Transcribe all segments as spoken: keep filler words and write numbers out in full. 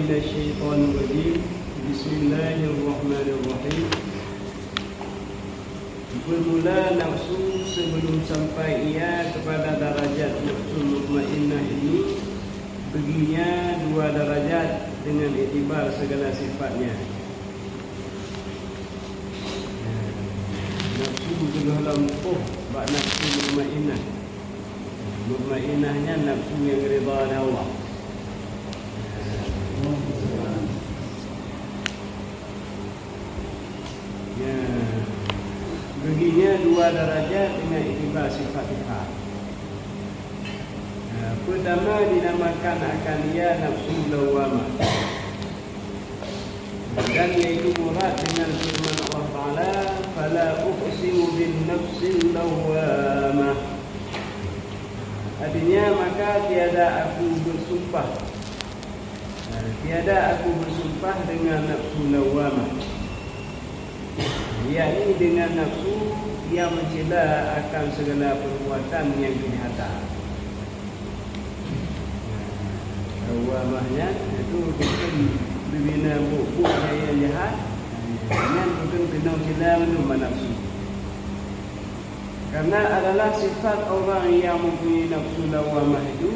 Minasyaitonirrajim. Bismillahirrahmanirrahim. Bermula nafsu sebelum sampai ia kepada darajat nafsu mutmainnah ini, baginya dua darajat dengan iktibar segala sifatnya. Nafsu teugohlom poh bak nafsu mutmainnah. Mutmainnah nyan nafsu nyang ridha lé Allah. Ya. Baginya dua darajat dengan iktibar sifat-sifat. Ya, pertama dinamakan akan ia nafsu lawwamah. Dan yaitu murad dengan firman Allah Taala, "Fala uqsimu bin nafsil lawwamah." Artinya, maka tiada aku bersumpah, tiada aku bersumpah dengan nafsu lawwamah, yakni dengan nafsu yang mencela akan segala perbuatan yang kejahatan. Lawwamah nyan, iaitu bukon bubena buet-buet nyang jahat, nyan bukon keunong cela mandum bak nafsu. Karena adalah sifat orang yang mempunyai nafsu lawwamah itu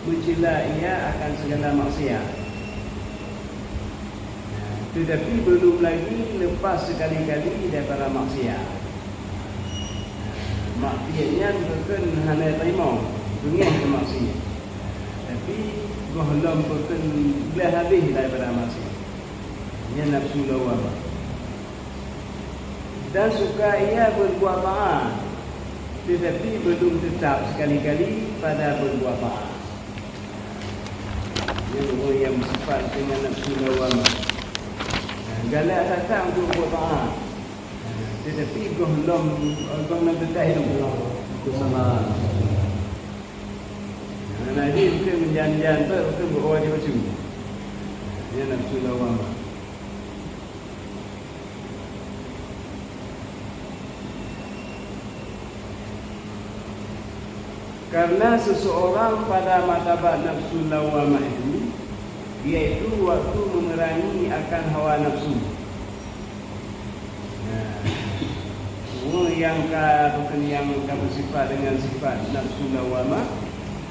mencela ia akan segala maksiat. Tetapi belum lagi lepas sekali-kali daripada maksiat. Maksiat nyan bukon hana teurimong, beungéh keu maksiat. Tapi gohlom bukon gleh habéh daripada maksiat. Nyan nafsu lawwamah. Dan suka ia berbuat taat, tetapi belum tetap sekali-kali pada berbuat taat. Nyan ureuëng nyang beusifat dengan nafsu lawwamah. Nah, galak that-that untuk buet taat. Nah, tetapi gohlom, gohlom teutai tu. Itu sama. Nah, nah, jadi bukan menjan-jan tu, bukan buat orang macam tu. Nyan nafsu lawwamah. Karena seseorang pada martabat nafsu lawwamah itu, yaitu waktu memerangi akan hawa nafsu. Nah, semua yang ka, bukan yang ka bersifat dengan sifat nafsu lawwamah,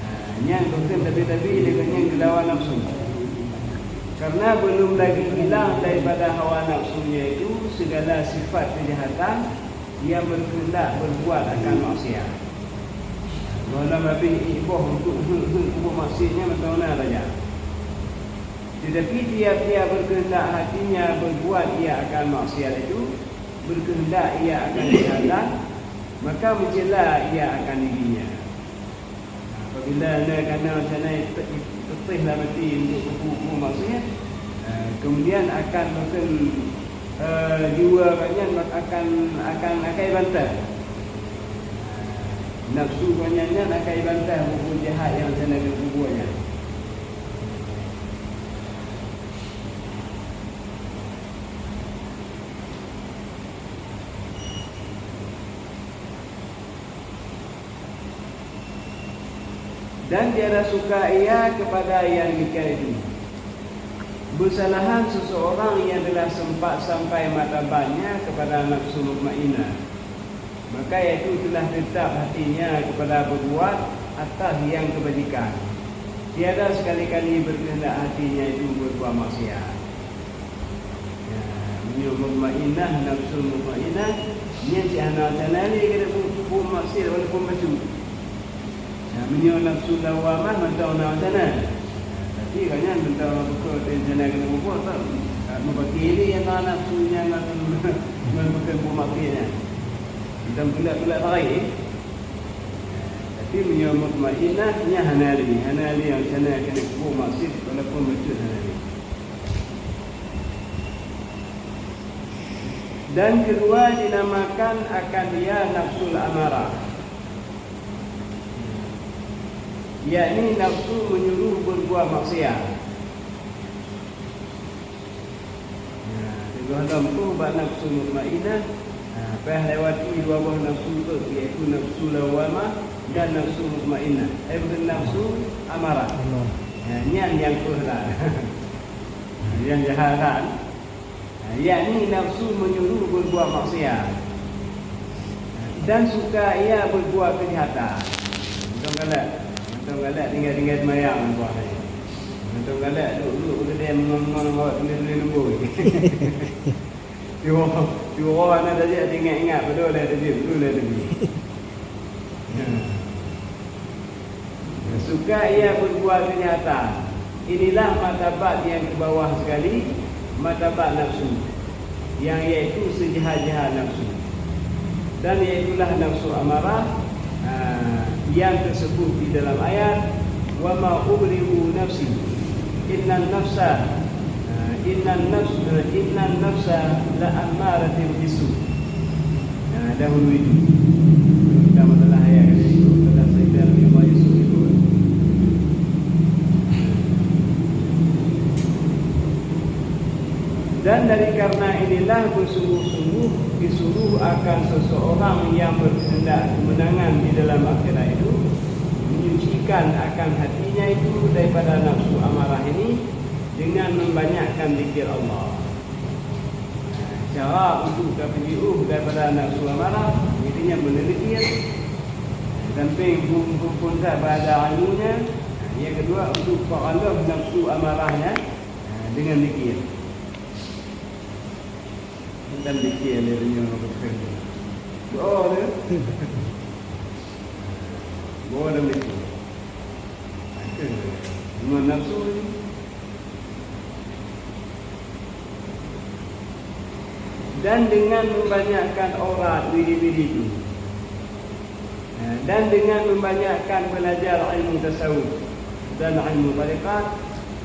nah, nyan bukan tapi-tapi dengan yang dilawan nafsu. Karena belum lagi hilang daripada hawa nafsunya itu segala sifat kejahatan yang berkehendak berbuat akan maksiat. Meunan habéh iboh untuk heuek-heuek buet maksiat nyan mantong na saja. Tetapi tiap-tiap berkehendak hatinya berbuat ia akan maksiat itu, berkehendak ia akan kejahatan, maka mencela ia akan dirinya. Apabila na kana macam nyan teupeh lam até untuk buku-buku maksiat, eh, kemudian akan mungkin, eh, jiwa awak nyan akan, akan akai bantah. Nafsu awak nyan, nyan akai bantah buku jahat nyang macam nyan buku nyan. Dan tiada suka ia kepada yang demikian itu. Beusalahan seseorang yang telah sempat sampai martabatnya kepada nafsu mutmainnah, maka yaitu telah tetap hatinya kepada berbuat atas yang kebajikan. Tiada sekali-kali berkehendak hatinya itu berbuat maksiat. Ya, meunyoe mutmainnah, nafsu mutmainnah, nyan cit hana macam nyan lé keuneuk bu-, buet maksiat walaupun bacut. Ya, meunyoe nafsu lawwamah mantong na macam nyan. Tapi kan nyan mantong beutôi rencana keuneuk buet, tak? Tak meupaké lé nyang na nafsu nyan ngon, ngon bukan buet maksiat nyan. Mantong peulat-peulat baréh. Tapi meunyoe mutmainnah, nyan hana lé, hana lé nyang rencana keuneuk buet maksiat walaupun bacut hana lé. Dan kedua dinamakan akan ia nafsul amarah, yakni nafsu menyuruh berbuat maksiat. Nah, teugohlom tuh bak nafsu mutmainnah, nah, payah lewati dua boh nafsu tu, yaitu nafsu lawwamah dan nafsu mutmainnah. Eh, bukan, nafsu amarah. Amarah. Nah, nyan nyang keuh lah. Nyang jahat kan? Yakni nafsu menyuruh berbuat maksiat dan suka ia berbuat kejahatan. Mantong galak, mantong galak tinggai-tinggai seumayang buah tadi. Mantong galak duduk-duduk keudeh mengon-mengon awak tuléh-tuléh lubui. Tiwoe, tiwoe hana tajak ingat-ingat, padahai lé teubiet, padahai lé teubiet. Suka ia berbuat kejahatan. Inilah martabat yang ke bawah sekali, martabat nafsu, yang yaitu sejahat-jahat nafsu. Dan yaitulah nafsu amarah, ah, yang tersebut di dalam ayat, "Wa ma ubri'u nafsi, innan nafsa, ah, innan nafs-, ah, innan nafsa la ammaratun bisu." Nah, dahulu itu. Kita masalah ayat itu, masalah Sayyidina Nabi Yusuf itu. Dan dari karena inilah bersungguh-sungguh disuruh akan seseorang yang berkehendak kemenangan di dalam akhirat itu menyucikan akan hatinya itu daripada nafsu amarah ini dengan membanyakkan zikir Allah. Cara untuk tapeujiôh daripada nafsu amarah, intinya meuneuleudhi. Sampéng phon-phon that bak ada ilmunya. Yang kedua, untuk peuhalôh nafsu amarahnya dengan zikir. Bukan zikir dia punya apa tu. Doa dia. Doa dan zikir. Dengan nafsu ni. Dan dengan membanyakkan aurat wirid-wirid tu. Dan dengan membanyakkan belajar ilmu tasawuf dan ilmu tarekat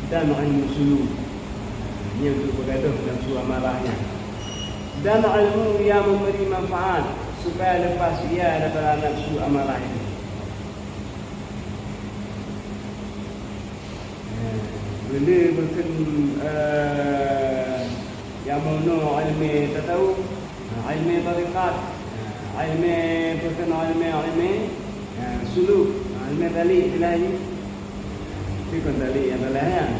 dan ilmu suluk. Nyan untuk peugadôh nafsu amarahnya. Dan ilmu yang memberi manfaat supaya lepas ia daripada nafsu amarah itu. Bila bukon, eh, nyang meunoe ilmu tasawuf, ilmu tarekat, ilmu bukon ilmu, ilmu, eh, suluk, ilmu tali istilah jih. Tapi kon tali nyang salah nyan.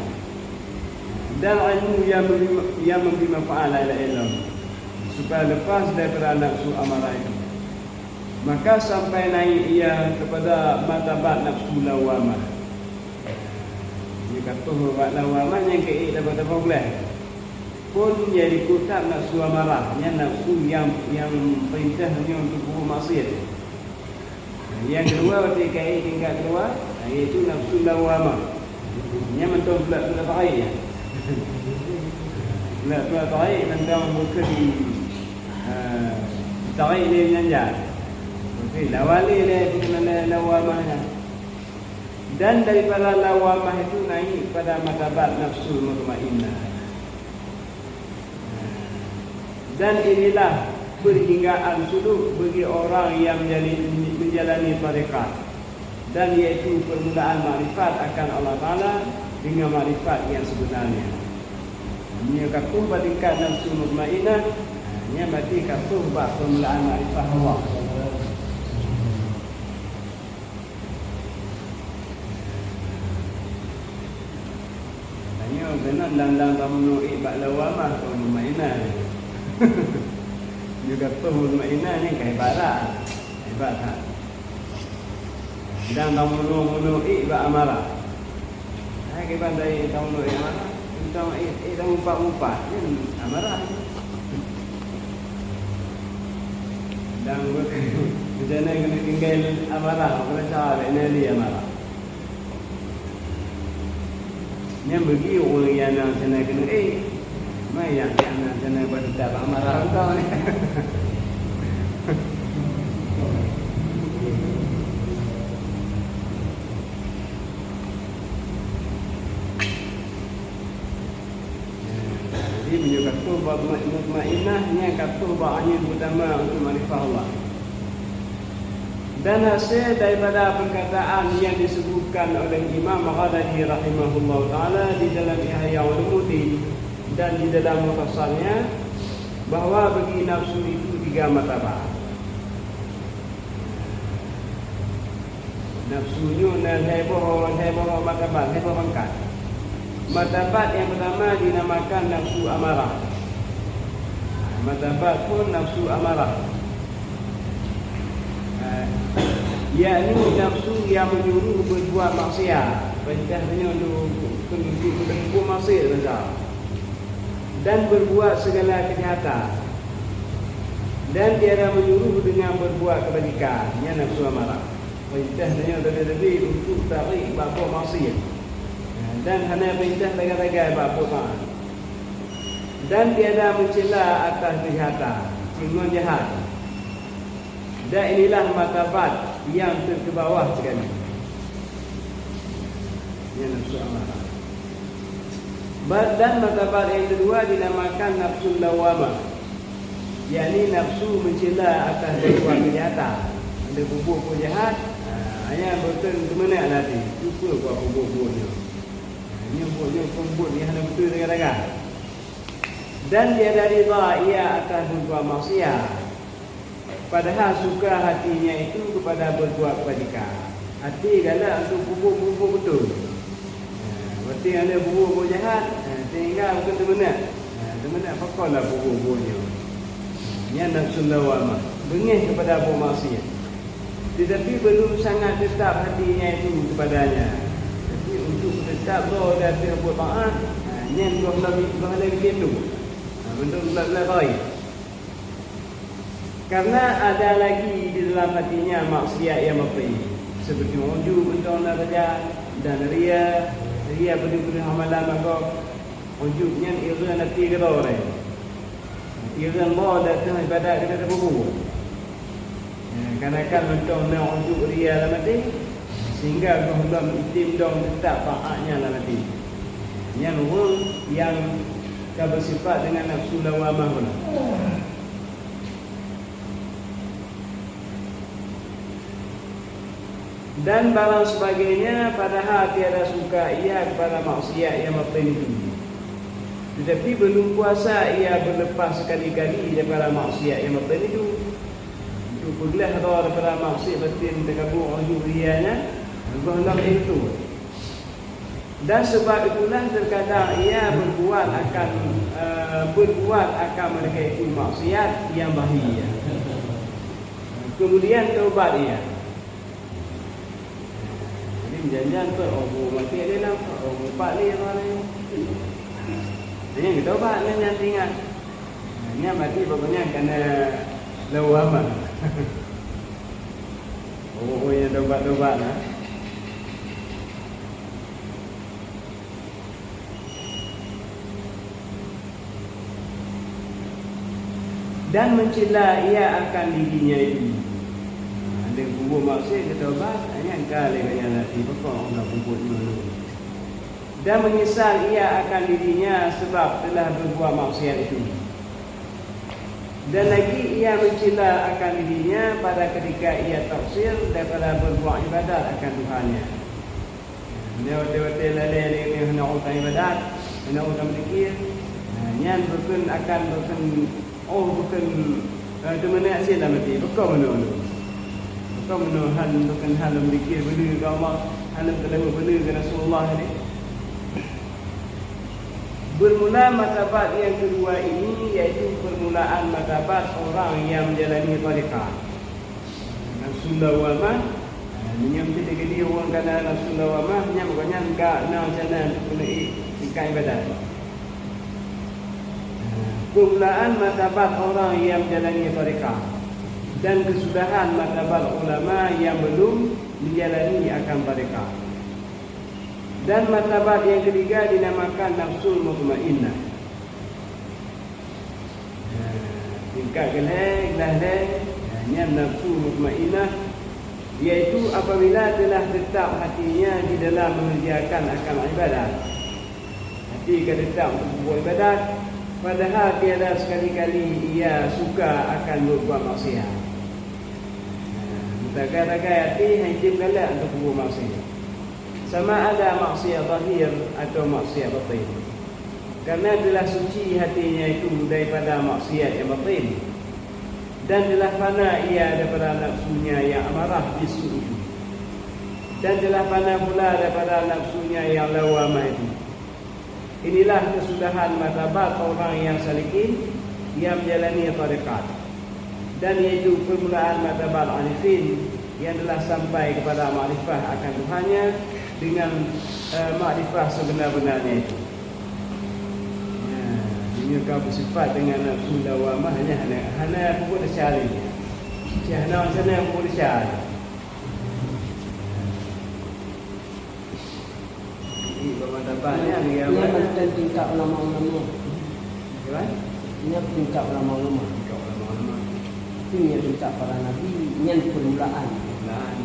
Dan ilmu yang memberi, yang memberi manfaat lain-lain lom, supaya lepas daripada nafsu amarah itu. Maka sampai naik ia kepada martabat nafsu lawamah. Nyang ka troh bak lawamah nyang keu ék tabah-tabah gleh. Phon jadi pusat nafsu amarah, nyan nafsu nyang, nyang perintah nyoe untuk peubuet maksiat. Nyang keudua, watèe ka ék tingkat keudua, yaitu nafsu lawamah. Nyan mantong pula, pula tarék nyan. Pula, pula tarék mantong bukon, ah, tarék lé nyan jak. Okey, lawan lé, lé, lé lawamah nyan. Dan daripada lawamah itu naik pada martabat nafsul mutmainnah. Dan inilah perhinggaan suluk bagi orang yang menjali-, menjalani tarekat, dan yaitu permulaan makrifat akan Allah Taala dengan makrifat yang sebenarnya. Nyoe ka troh bak tingkat nafsu mutmainnah, nyan berarti ka troh bak permulaan makrifat Allah. Tanyoe keunan dang-dang tameunoe ék bak lawamah kon mutmainnah. Juga toh mutmainnah ni ka hebat lah. Hebat that. Dang tameunoe-meunoe ék bak amarah. Hai kiban dari tameunoe ék amarah. Tentang ék, ék tameupat-mupat. Kan amarah. Dan rencana keuneuk tinggai amarah, merasa lé Nabi amarah. Nyan bagi ureueng nyang na rencana keuneuk ék. Mai nyang, nyang na rencana bak teutab amarah lom. Jadi, meunyoe ka troh bak mutmainnah, nyan ka troh bak anjeun peutama untuk makrifah Allah. Dan hasil daripada perkataan yang disebutkan oleh Imam Ghazali rahimahullahu taala di dalam Ihya Ulumuddin dan di dalam Mukhtasarnya, bahwa bagi nafsu itu tiga martabat. Nafsu nyoe na lhèe boh, lhèe boh martabat, lhèe boh pangkat. Martabat nyang pertama dinamakan nafsu amarah. Martabat phôn nafsu amarah, yakni nafsu nyang menyuruh berbuat maksiat. Peurintah tanyoe untuk, untuk berbuat maksiat saja dan berbuat segala kejahatan, dan tiada menyuruh dengan berbuat kebajikan. Nyan nafsu amarah. Peurintah tanyoe teubi-teubi untuk tarék bak buet maksiat, dan hana peurintah lagèe-lagèe bak buet taat. Dan tiada mencela atas kejahatan, cit ngon jahat. Dan inilah martabat nyang teukeubawah sekali. Nyan nafsu amarah. Ba-, dan martabat nyang keudua dinamakan nafsul lawwamah, yakni nafsu mencela atas berbuat kejahatan. Ada berbuat buet jahat, ha, nyan beuteun teumeunak lagi, "Peue kah kubuet buet nyoe? Nyoe buet nyoe kon buet nyang hana beutôi lagèe-lagèe." Dan tiada rida ia atas berbuat maksiat, padahal suka hatinya itu kepada berbuat kebajikan. Até galak untuk peubuet-peubuet beutôi. Ha, watèe hana peubuet-peubuet jahat, ha, sehingga bukon teumeunak. Ha, teumeunak pakon lah peubuet-peubuet nyoe. Nyan nafsul lawwamah, beungéh kepada buet maksiat. Tetapi belum sangat tetap hatinya itu kepadanya. Tapi untuk tetap droe di ateueh buet taat, ha, nyan goh lom, goh lom itu. Ha, meunan lagèe-lagèe. Karena ada lagi di dalam hatinya maksiat nyang batin, seperti ujub mantong na saja, dan ria, ria peudeuh-peudeuh amalan mantong. Ujub nyan ireueng até keudroe. Ireueng droe di ateueh ibadat nyang ka tapeubuet. Kareuna kan mantong na ujub ria lam até, sehingga goh lom item dong teutap taat nyan lam até. Nyan ureueng nyang ka beusifat deungon nafsu lawwamah. Dan barang sebagainya, padahal tiada suka ia kepada maksiat nyang batin itu. Tetapi belum kuasa ia berlepas sekali-kali daripada maksiat nyang batin itu. Untuk peuglah droe daripada maksiat batin teukabu ujub ria nyan, goh lom itu. Dan sebab itulah terkadang ia berbuat akan, eh, berbuat akan mereka itu maksiat yang bahia. Kemudian taubat ia. Jadi, jan-jan tu, oh, bu mati ada lah, oh, bu pak ni, apa ni. Jadi, kita taubat, nyan, nyan ingat. Nyan mati, pokoknya kena lawwamah. Oh, oh, yang taubat-taubat lah. Dan mencela ia akan dirinya itu. Ada peubuet maksiat, geutaubat, nyan ka lé gaya lati, pakon Allah peubuet nyoe. Dan menyesal ia akan dirinya sebab telah berbuat maksiat itu. Dan lagi ia mencela akan dirinya pada ketika ia taksir daripada berbuat ibadat akan Tuhannya. Nyoe watèe-watèe lalè lé nyoe hana uroe ibadat, hana uroe zikir. Nah, nyan bukon akan bukon, oh, bukon, eh, teumeunak cit lam até, bukon meunoe. Bukon meunoe hán bukon hán lom zikir beuleu keu Allah, hán lom teuleuhu beuleu keu Rasulullah nyan. Bermula martabat yang kedua ini, yaitu permulaan martabat orang yang menjalani tarekat. Nafsu lawwamah, ha, meunyoe pih teukeudi ureueng ka na nafsu lawwamah, nyan gobnyan ka na rencana untuk keuneuk tingkat ibadat. Ha, permulaan martabat orang yang menjalani tarekat dan kesudahan martabat ulama yang belum menjalani akan tarekat. Dan martabat yang ketiga dinamakan nafsul mutmainnah. Nah, tingkat keulhèe, keulhèe, nah, nyan nafsu mutmainnah, yaitu apabila telah tetap hatinya di dalam mengerjakan akan ibadat. Hati ka tetap untuk berbuat ibadat, padahal tiada sekali-kali ia suka akan berbuat maksiat. Nah, meusagai-sagai hati hana jitem galak untuk berbuat maksiat. Sama ada maksiat zahir atau maksiat batin. Karena telah suci hatinya itu daripada maksiat yang batin, dan telah fana ia daripada nafsunya yang amarah bisu itu, dan telah fana pula daripada nafsunya yang lawwamah itu. Inilah kesudahan martabat orang yang salikin yang menjalani tarekat, dan yaitu permulaan martabat arifin yang telah sampai kepada makrifah akan Tuhannya dengan, eh, makrifah sebenar-benarnya itu. Ya, ini ka bersifat dengan nafsu lawamah, hanya hana, hana pukul desya. Hana, hana pukul desya. Jadi, bak martabat nyan, dia nyan bukan tingkat ulama-ulama. Gimana? Nyan tingkat ulama-ulama. Tingkat ulama-ulama. Tapi nyan tingkat para nabi, nyan permulaan. Permulaan.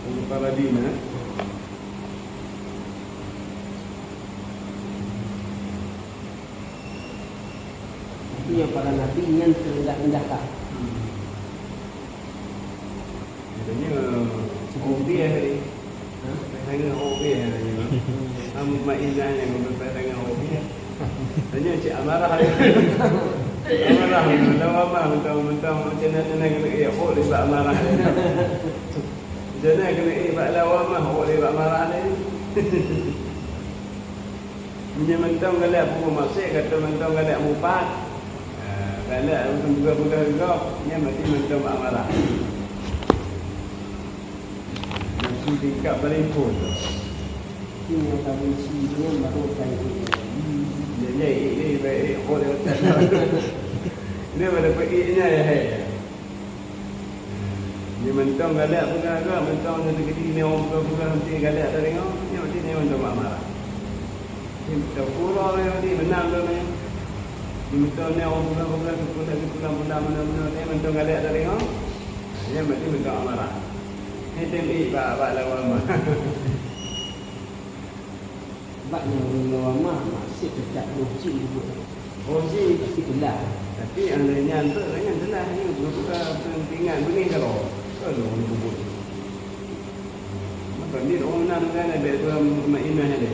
Untuk para nabi, nah. Tapi nyan para nabi, nyan terendah-rendah lah. Hmm. Katanya, oh, biasa ni. Ha? Katanya, oh, biasa ni. Hmm. Kamu mak inah yang berpasangan, oh, biasa. Tanya cik amarah ni. Amarah ni, mentang apa, mentang, mentang, macam mana, nak kena, eh, oh, dia tak amarah ni. Macam mana kena, eh, bak lawa mah, oh, dia tak amarah ni. Meunyoe mantong galak peubuet maksiet, ka mantong galak mupat. Ha, galak bukan peugah-peugah gob, nyan berarti mantong bak amarah. Nafsu tingkat paling phon. Tapi nyang ka benci nyan baru ka iék. Nyan, nyan iék ni, baik iék phon dia kata. Dia pada peuék nyan, ya, hai. Ni mantong galak peugah-peugah, mantong ni teukeudi ni orang peugah-peugah, nanti galak tadeungoe, nyan berarti ni mantong bak amarah. Ni mantong kurang ni, berarti beunang tu ni. Ni mantong ni orang peugah-peugah, teupeue lagi pulang-pulang, meunan-meunan, ni mantong galak tadeungoe. Nyan berarti mantong amarah. Ni tem ék bak, bak lawan mah. Bak nyan ureueng lawamah, maksiet teucak boh cit dibuet. Boh cit. Tapi teulah. Tapi nyang laén nyan tu, laén nyan teulah. Nyoe buka-buka peuingat beungéh keudroe. Kon ureueng peubuet. Maka ni ureueng nan kan, bèk ureueng meumainah lé.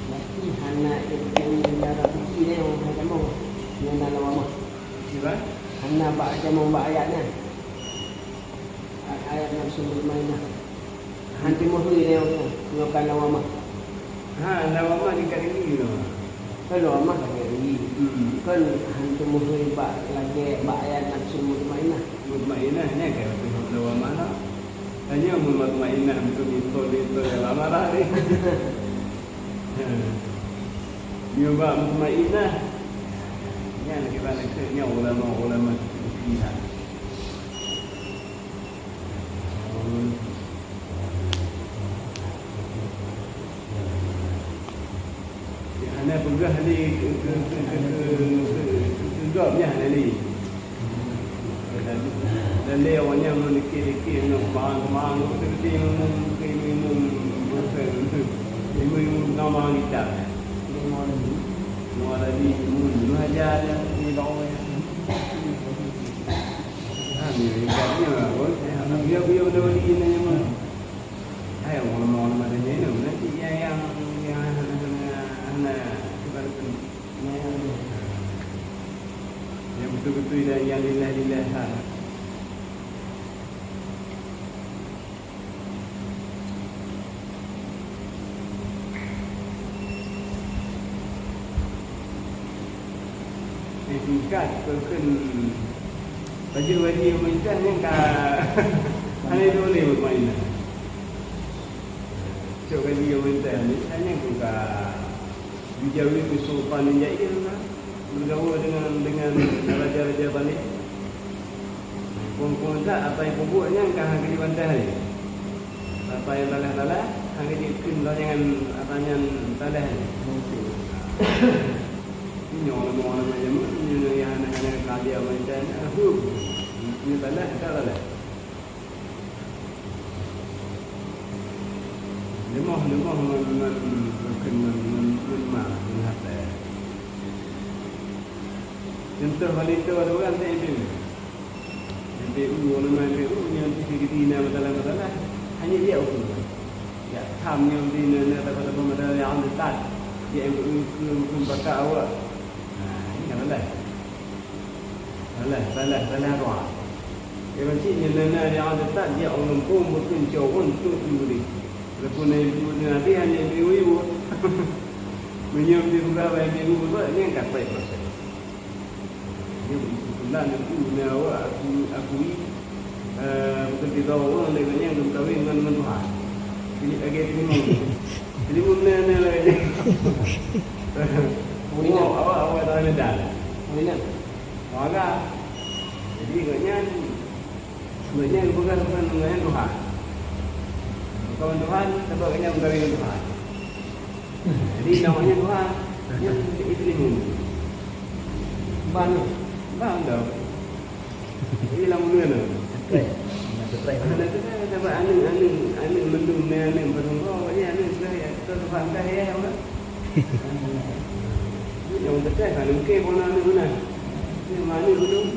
Berarti hana ilmu darah suci nyoe, hai kamoe. Nyoe na lawamah. Siapa? Hana bak kamoe bak ayat nyan. Ayat nafsu mutmainnah. Han teumeuhôi nyoe, nyoe kan lawamah. Ha, lawamah tingkat tinggi tu. Kan lawamah tingkat tinggi. Hmm. Kan han teumeuhôi bak lagèe bak ayat nafsu mutmainnah. Mutmainnah nyan kan lawamah lah. Hanya mutmainnah beutôi-beutôi lawamah lah ni. Ha. Nyoe bak mutmainnah. Nyan lagèe bak nyan ulama-ulama sufi lah. Ya, hana peugah ni keu, keu, keu gob nyan hana ni. Dan lé awak nyan meudikit-dikit ngon keumaang-keumaang, ngon keuti ngon keuti ngon keuti ngon keuti ngon keuti ngon keuti. Ngon keuti ngon keuti ngon keuti. Hai, ulama-ulama dan nyan, nanti yang, yang, yang hana, hana, hana, hana, hana, yang betul-betul dan yang lillah-lillah, ha. Di tingkat keu kheun bajèe-bajèe pemerintah nyan ka hana itu boleh bermain. Cok gaji pemerintah ni, hanya tu ka dijawi keu Sultan Jair lah. Bergaul dengan, dengan raja-raja Bali. Phôn-phôn that, apa nyang peubuet nyan ka hana jibantah lé. Apa nyang talah-talah, hana jikheun lom nyan, apa nyan talah lé. Nyoe leumoh-leumoh jameun, nyoe nyang hana-hana ka dia macam nyan, huh. Nyoe talah, ka talah. Leumoh, leumoh ngon, ngon, ngon, ngon, ngon ma, ngon hati. Contoh paling tu ada orang tak M P U. M P U, nama M P U, yang tu gede na masalah-masalah. Hanya dia hukum. Ya, ham yang di na, na, tak ada masalah yang dekat. Dia M P U ke hukum pakak awak. Nah, ini kan salah. Salah, salah, salah doa. Macam nyan na nyang teutab jak u gampông bukon cowon untuk diuri. Walaupun na ibu na abi hana ibu-ibu. Meunyoe di rumah bai ibu buat nyan ka payah proses. Nyan bukan na ibu na awak aku akui, eh, bukan kita orang lagi nyan belum kahwin ngon, ngon Tuhan. Jadi lagi timun. Timun na, na lagi. Awak, awak, awak dah ada dah. Mana? Wala. Jadi gobnyan, gobnyan bukan, bukan ngon Tuhan. Bukan Tuhan, sebab gobnyan meukawen ngon Tuhan. Jadi namanya Tuhan, nyan itu ilmu. Ban tu. Ban tu. Jadi lam bulan tu. Stres. Stres. Nah, tu kan sebab aneuk, aneuk, aneuk mandum ni aneuk beurangkok, jadi aneuk sudah ya, kita Tuhan dah ya, apa? Nyang teukai ka lungkée pona aneuk meunan. Nyoe aneuk ulôn.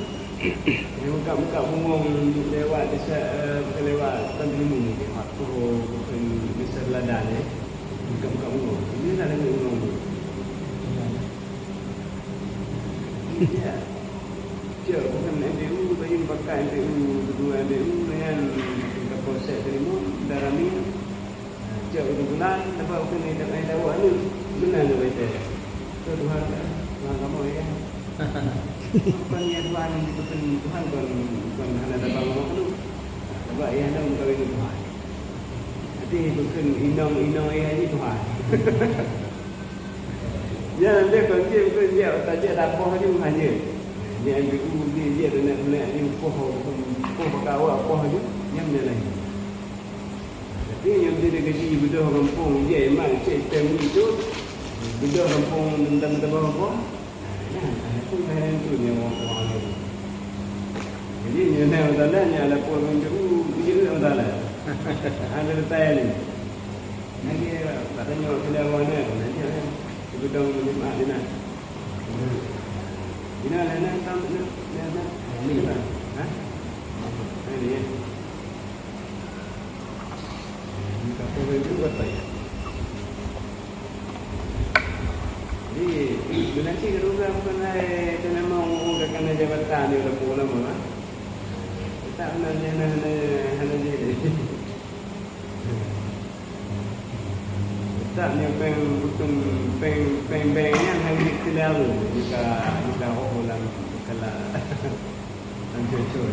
Nyang meukat-meukat bungong lewat desa, eh, bukan lewat, bukan Delimu, lewat Poho, bukan desa Lada, eh. Meukat-meukat bungong. Ini nak dengar bungong tu. Ya. Cok, bukan M P U, tadi pakai M P U, kedua M P U, dengan Kapolsek Delimu, dah ramai. Cok, kebetulan dapat waktu ni tak payah tahu anu. Benar tu baca. Tu Tuhan kan? Tuhan kamu ya. Bukan ya Tuhan, bukan Tuhan, bukan, bukan hana dapat ngomong tu. Sebab ya dah mengkawin Tuhan. Tapi bukan inong-inong ya ni Tuhan. Ya, dia kan dia bukan dia, tak dia dah poh ni Tuhan je. Dia ambil ulu dia, dia dah nak, nak ni poh, poh baka awak poh je. Yang dia lain. Tapi nyang teuka gaji beudôh gampông, jai mat cek tem itu, beudôh gampông teuntang teubang gampông. Nah, aku main tu nyang orang-orang lain. Jadi, nyoe na masalah, nyang lapor ngon tu, jeuet masalah. Ada detail ni. Nanti, tak tanya, kena awak ni, nanti, eh, kebetulan Jumaat ni, nah. Ina lah, nah, tam, nah, nah, nah. Ni, ha? Ni, ya. Jadi, bila cit ka duga bukan hai tu nama ureueng ka kana jabatan di ulama-ulama, ha? Tak hana, hana, hana, hana jadi. Tak ni peng bukan peng, peng bank nyan hanya sekedar buka, buka roh dalam kala. Hancur-hancur.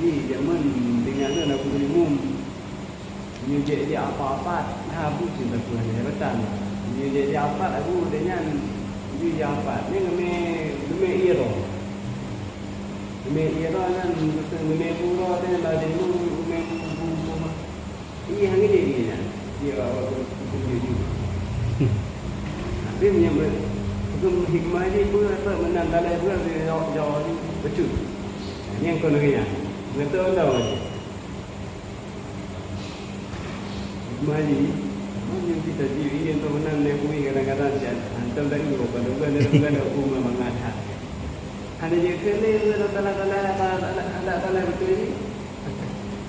Jadi, jameun tinggai lôn Abu Imum, nyoe jeuet-jeuet apat-apat, ha, Abu cinta Tuhan jabatan. Nyoe jeuet-jeuet apat, Abu, dia nyan, jeuet-jeuet apat. Nyoe ngeumé, ngeumé ie droe. Ngeumé ie droe nyan, ngeumé bu droe, dia nyan, ngeumé bu, bu, bu, Iya, hana jadi nyan. Iya, awak tu, tu, tu, tu. Tapi meunyoe be-, hukum hikmah jih, peue, apa, meunan dalam peue, jawab, jawab ni, bacut. Nyan kon lagèe nyan. Beutôi tau. Hikmah jih, meunyoe kita jih, iya, tu meunan, dia bui kadang-kadang siat. Hantom dari, oh, pada bukan, dari bukan, aku memang ada. Hana jeuet keu lé, Allah Taala, Taala, Taala, Taala, Taala beutôi ni.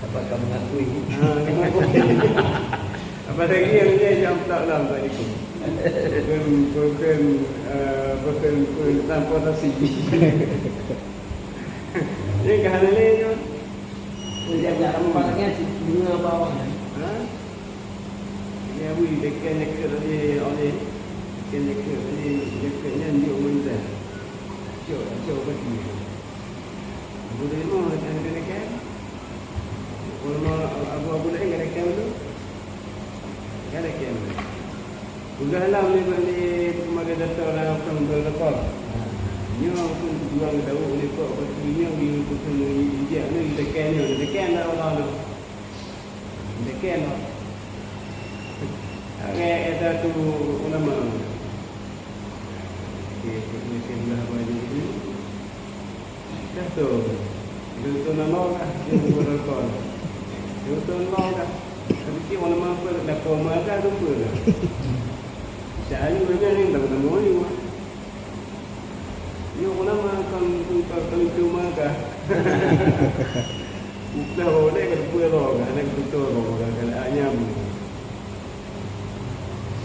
Dapat ka mengakui. Ha, mengakui. Apalagi yang dia jam tak lam tadi tu. Bukan, bukan, eh, bukan, bukan transportasi. Ini kehana lé tu. Jadi, ada empat lagi, si bunga bawah. Ha? Dia bui dekat-dekat tadi, oleh dekat-dekat tadi, dekat nyan dia minta. Cok, cok bagi. Abu Rimah akan kena kan? Ulama Abu, Abu lain kena kan tu? Kena kan. Udah lah ni bagi pemakai data orang pun berlekor. Nyo pun jual tahu ni kok bagi nyo di pun dijak ni ditekan nyo, ditekan lah orang tu. Ditekan lah. Ada tu ulama. Okey, okey, okey, dah bagi ni. Dah tu. Dia tu nama lah, dia tu berlekor. Dia tu nama lah. Tapi cik ulama apa, dah koma dah, lupa dah. Sehari mana ni, tak ketemu ni. Nyoe ulama kan, kan, kan cuma kah? Uplah boleh ke dua lo kan, ada kebetul lo kan, kan anyam.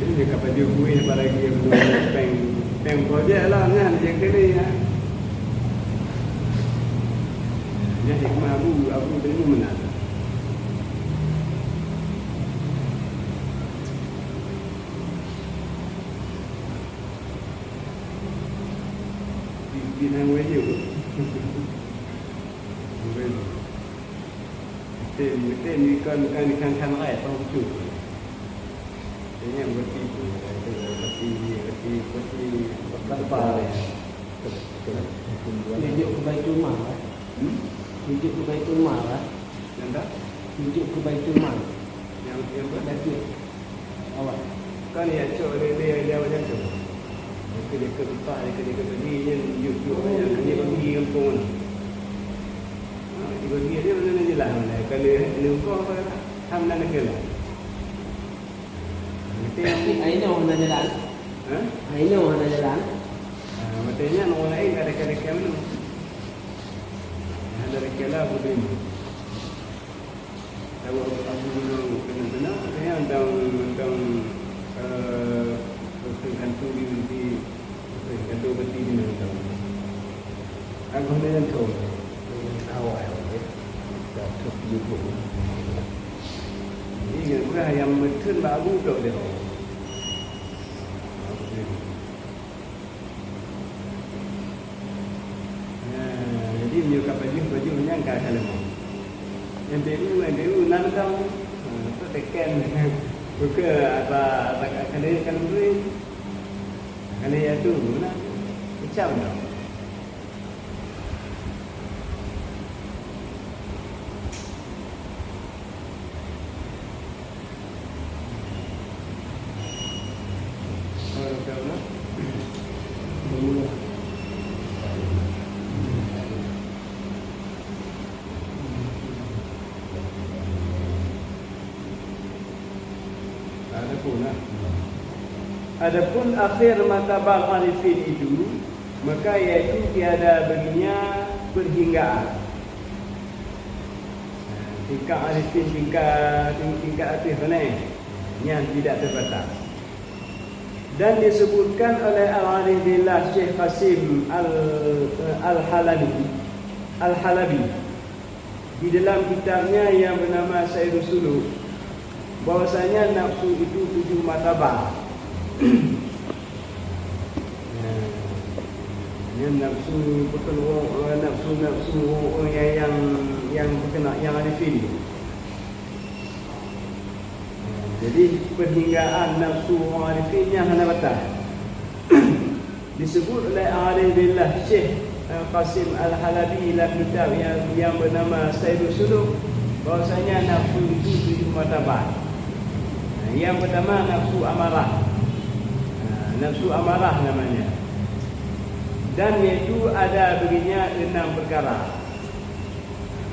Jadi dia ka pajoh kueh, apalagi yang belum peng, peng projek lah, nyan yang kena, ya. Nyan hikmah Abu, Abu tadi menang. Di, di nang wajib. Wajib. Tem, tem ikon, ikon, ikon kan rai, tong cu. Ini yang berarti tu, berarti, berarti, berarti, berarti, berarti. Tunjuk ke Baitul Mal, eh? Hmm? Tunjuk ke Baitul Mal, eh? Yang tak? Tunjuk ke Baitul Mal. Yang, yang apa? Baitul. Awak. Kan ya, cok, dia, dia, dia macam tu. Dia kerja ke tempat, dia kerja ke bagi, dia tunjuk, tunjuk, oh, yang kerja bagi kampung tu. Ha, dia bagi dia mana jelas mana. Kalau dia buka apa, ham nak kena. Tapi ainoe hana jalan. Ha? Ainoe hana jalan. Ha, maksudnya orang lain ada kena kena mana. Ada kena boleh. Tahu aku guna kena-kena, saya tentang, tentang, eh, tentang hantu di, di, tentang hantu beti di mana tahu. Aku ni hantu. Awal, ya. Dah terpilih. Jadi, yang kurang yang meten baru tu dia. Nah, jadi meunyoe ka pajoh-pajoh nyan ka, ka leumah. M P U, M P U na leudang. Ha, tu teken. Buka ata, ata ka, ka lheueh, ka lheueh. Ka lheueh atu, na. Macam tu. Adapun, ah. Adapun akhir martabat arifin itu, maka yaitu tiada baginya perhinggaan. Tingkat arifin, tingkat, ting-, tingkat atas sana, yang tidak terbatas. Dan disebutkan oleh Al-Arif Billah Syekh Qasim Al-, Al-Halabi, Al-Halabi di dalam kitabnya yang bernama Sairus Suluk, bahwasanya nafsu itu tujuh martabat. Nah, nyan nafsu, betul, nafsu, nafsu yang, yang, yang terkena, yang arifin. Jadi, perhinggaan nafsu arifin nyan hana batas. Disebut oleh Arif Billah Syekh, eh, Qasim Al-Halabi dalam kitab yang, yang bernama Sairus Suluk, bahwasanya nafsu itu tujuh martabat. Nah, yang pertama nafsu amarah. Nah, nafsu amarah namanya. Dan yaitu ada baginya enam perkara.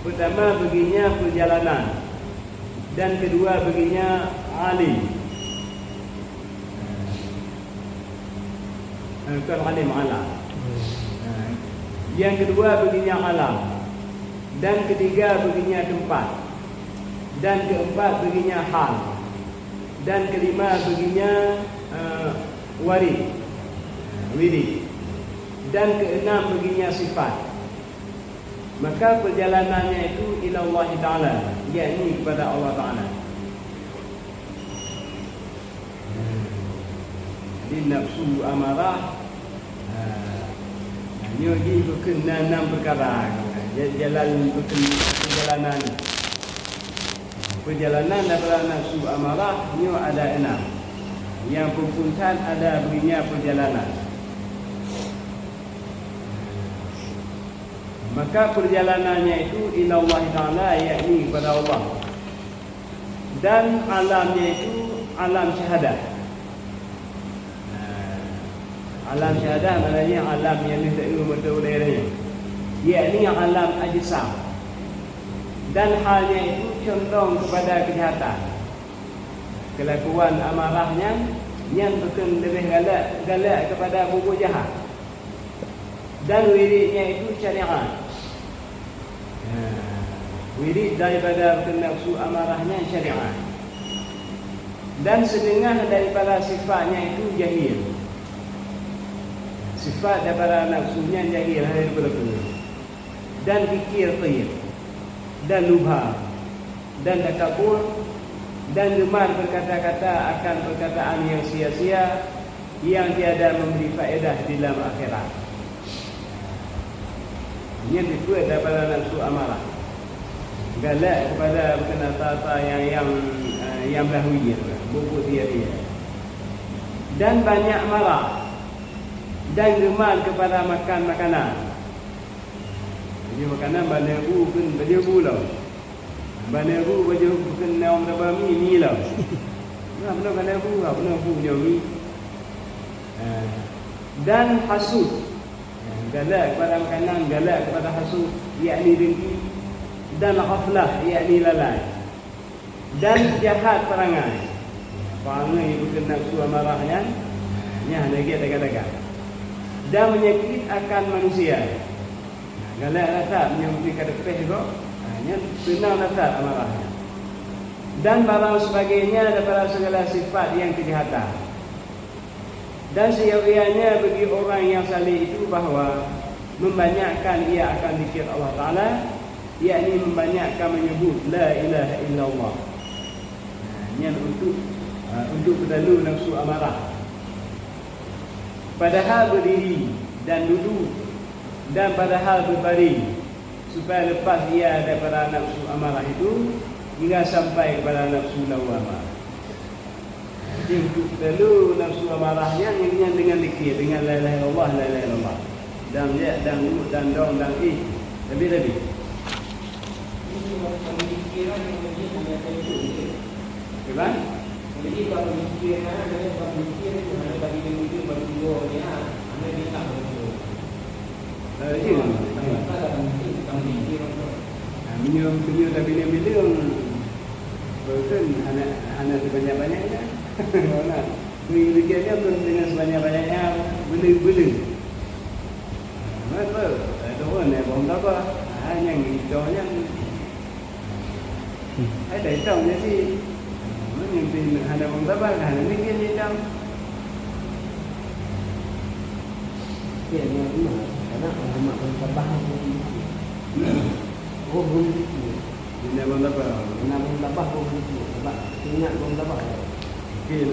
Pertama, baginya perjalanan. Dan kedua, baginya alim. Eh, bukan alim, alam. Yang kedua, baginya alam. Dan ketiga, baginya tempat. Dan keempat, baginya hal. Dan kelima, baginya, eh, warid. Wirid. Dan keenam, baginya sifat. Maka perjalanannya itu ila Allah Ta'ala, yakni kepada Allah Ta'ala. Jadi nafsu amarah, ha, nyoe jih bukon na-, enam perkara. Jalan perjalanan. Perjalanan daripada nafsu amarah nyoe ada enam. Nyang peue-peue that ada bri nyan perjalanan. Maka perjalanannya itu ilallah Ta'ala, yakni kepada Allah. Dan alamnya itu alam syahadah. Alam syahadah maknanya alam nyang lheueh taeu mata ulée nyoe, yakni alam ajsam. Dan halnya itu condong kepada kejahatan. Kelakuan amarah nyan, nyan bukon leubeh galak, galak kepada bubu jahat. Dan wiridnya itu syariat. Ha, wirid daripada nafsu amarah nyan syariat. Dan setengah daripada sifatnya itu jahil. Sifat daripada nafsu nyan jahil, hai guru-guru. Dan kikir tayib. Dan lubha. Dan takabur. Dan gemar berkata-kata akan perkataan yang sia-sia, yang tiada memberi faedah di dalam akhirat. Nyan dibuet daripada nafsu amarah. Galak kepada bukan ata-ata yang, yang, eh, yang bahwi, bubu dia-dia. Dan banyak marah. Dan gemar kepada makan makanan. Jadi makanan bana bu kan baju bu lah. Bana bu baju bukan naung daba mi, mi lah. Nah, benar bana bu, ah, benar bu nyoe mi. Ah, dan hasud. Ah, galak kepada makanan, galak kepada hasud, yakni dengki. Dan ghaflah, yakni lalai. Dan jahat perangai. Perangai bukan nafsu amarah nyan, nyan lagée daga-daga. Dan menyakit akan manusia. Galak rasa menyakiti ka teupeh kok, nyan seunang rasa amarah nyan. Dan barang sebagainya daripada segala sifat yang kejahatan. Dan seyap-yapnya bagi orang yang saleh itu bahwa membanyakkan ia akan zikir Allah Ta'ala, yakni membanyakkan menyebut la ilaha illallah. Nah, nyan untuk, ah, untuk peutalu nafsu amarah. Padahal berdiri dan duduk dan padahal berbaring, supaya lepas ia daripada nafsu amarah itu hingga sampai kepada nafsu lawwamah. Jadi, untuk peutalu nafsu amarah nyan, nyan dengan zikir, dengan la ilaha illallah, la ilaha illallah. Dan ya, dan lu, dan dong, dan ih. Lebih-lebih. Gimana? Eh, iya. Nah, meunyoe, meunyoe tabileng-bileng, bosan hana, hana sebanyak-banyaknya. Mana? Beri rezeki dia pun dengan sebanyak-banyaknya bela-bela. Nah, betul. Saya turun, eh, bawang gabah. Ah, nyang hijau nyang Hai dah hitam jadi. Mana yang hana bawang gabah, hana mikir hitam. Tapi ada yang benar. Karena orang mak bawang gabah tu. Oh, belum rezeki. Hana bawang gabah. Hana bawang gabah, belum rezeki. Sebab ingat bawang gabah. Okey.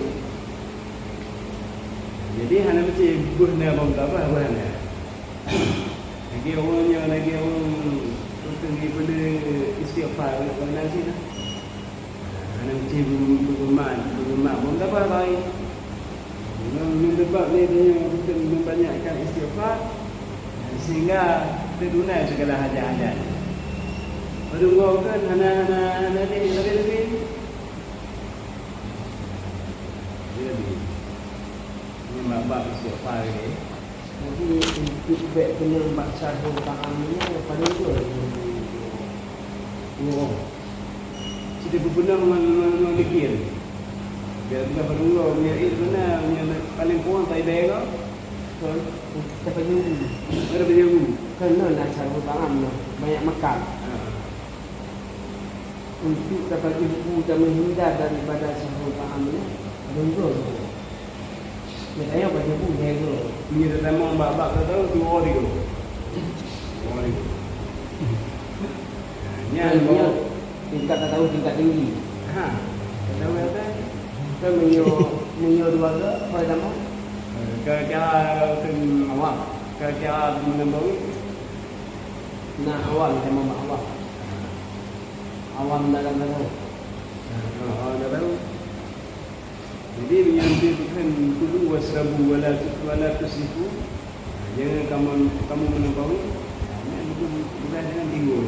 Jadi hana mesti buh na bawang gabah, buh hana. Lagi orang yang, lagi orang tu tinggi benda istighfar, nak kena sih lah. Hana mesti bergemak, bergemak pun tak apa lain. Dengan sebab ni dia bukan membanyakkan istighfar, sehingga tertunai segala hajat-hajat. Padahal kan hana, hana, hana dia lebih-lebih. Dia lebih. Ini bab-bab istighfar ni. Jadi, untuk bèk peunang bak syahrul ta'am nyoe, paling dua nyoe. Nyoe. Sida peupeunang ngon, ngon, ngon zikir. Biar bukan paling dua, meunyoe it beuna, meunyoe paling kurang tai daya kau. Kan, kita penyembuh. Ada penyembuh. Kan, nah, nah, syahrul ta'am nyoe, banyak makan. Ha. Untuk tapajoh bu dan menghindar daripada syahrul ta'am nyoe, paling dua nyoe. Nyatanya pajoh bu lhèe go. Nyoe teutamong bak-bak ka tahu dua tiga. Dua tiga. Nyan, nyan tingkat ka tahu tingkat tinggi. Ha. Ka tahu atas. Kan meunyoe, meunyoe dua go, apa nama? Kira-kira kan awak. Kira-kira menambah. Na awam sama mak Allah. Awam dalam baru. Ha, awam dalam baru. Jadi, meunyoe bukon kulu wasrabu wala tu-, wala tusrifu, jangan kamu, kamu melampaui. Nah, bukan, bukan dengan tiga.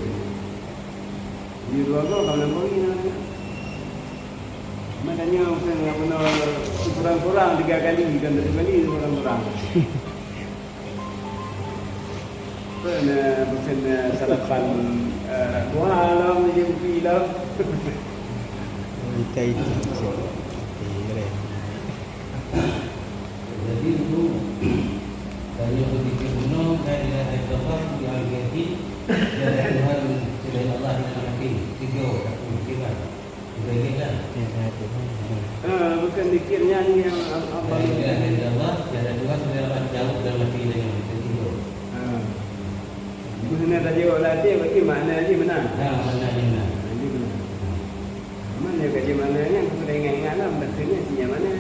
Di dua go kamu melampaui, nah. Makanya bukan, apa nama, kurang-kurang tiga kali, bukan satu kali kurang-kurang. Peue na, peue na sarapan, eh, dua lom, jeuet pi lom. Mantap itu. Oke, keren. Jadi, untuk tanyoe beuzikir bunoe, la ilaha illallah, bi al-yaqin, tiada Tuhan selain Allah, dengan yakin. Tiga, satu, tiga. Udah ingat dah? Ya, dah, dah. Ah, bukan zikir nyan nyang apa? La ilaha illallah, tiada Tuhan selain Allah, jawab dalam hati dia yang betul. Ah. Bukan ada jawab latih, berarti makna dia benar. Ya, makna dia benar. Ah, dia benar. Mana kaji makna nyan, aku dah ingat-ingat lah, maksudnya sinya mana?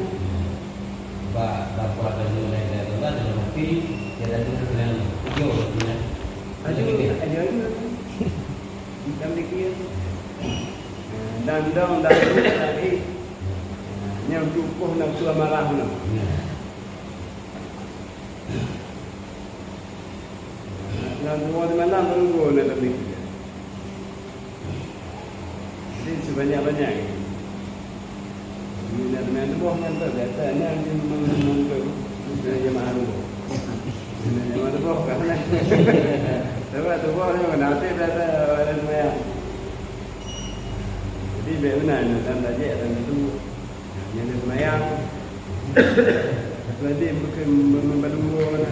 Ba, ba, la ilaha illallah dalam hati, tiada Tuhan selain Allah. Tiga, betul. Aduh, aduh, aduh. Bukan zikir. Dan dong dan tadi nyang tukoh nafsu amarah nyoe. Lam dua malam baru guna tapi. Jadi sebanyak-banyak. Ini nak teman boh nyan tu biasa nyan dia memang jemaah tu. Ini jemaah tu boh kan. Sebab tu boh ni mana hati biasa ada sembahyang. Jadi, bèk meunan, dan tajak, dan itu. Nyan dia seumayang. Berarti bukan memandung dua mana.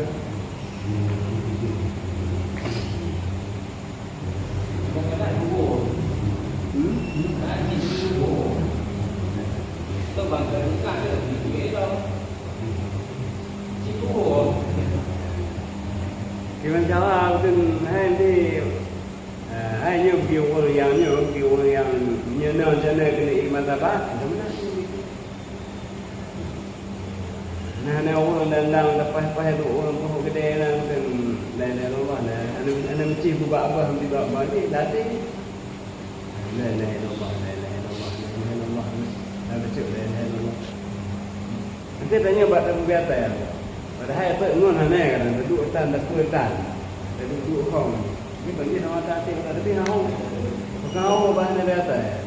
Hmm? Kiban cara beutôi hai di Ah, hai nyoe bagi ureueng nyang nyoe, bagi ureueng nyang nyoe na jana keuneuk ié martabat, macam mana? Nah, na ureueng dandang leupah-leupah tu ureueng poh keudè nyan kan, la ilaha illallah, na, hana, hana meucih bubak bah, bubak bah ni, latih. La ilaha illallah, la ilaha illallah, la ilaha illallah. Dah baca la ilaha illallah. Nanti tanya bak tabu biata ya. Padahai apa ngon hana kan, duduk tan, dapur tan. Duduk hong. Ni bagi nama tak atik, tapi hong. Bukan hong bah hana biata ya.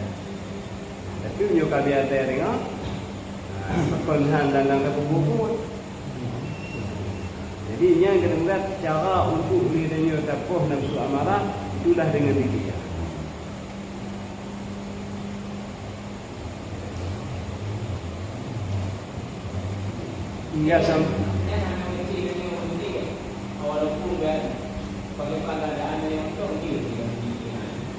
Tapi nyoe ka biata ya tengok. Kon han dan dan tabu buku. Jadi, nyan keuneuk cara untuk ni dan nyoe tapoh nafsu amarah, itulah dengan zikir. Hingga sam-,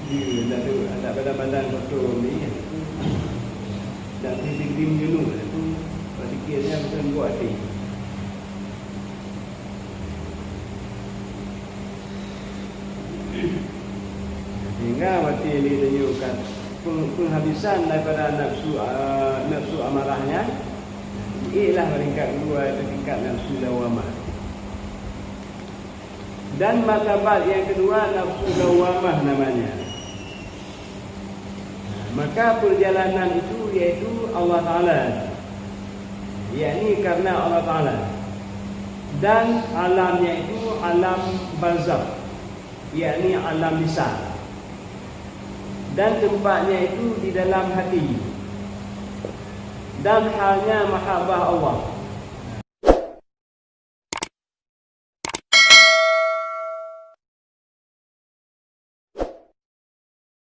Iya, tak ada, tak ada badan-badan kotor ni. Dan titik tim jenuh tu, berpikirnya bukan buat hati. Sehingga mati ini tunjukkan peng-, penghabisan daripada nafsu, ah, nafsu amarahnya. Ialah peringkat kedua itu tingkat nafsu lawamah. Dan martabat yang kedua nafsu lawamah namanya. Maka perjalanan itu yaitu Allah Taala, yakni karena Allah Taala, dan alamnya itu alam barzakh, yakni alam lisan, dan tempatnya itu di dalam hati, dan halnya mahabbah Allah,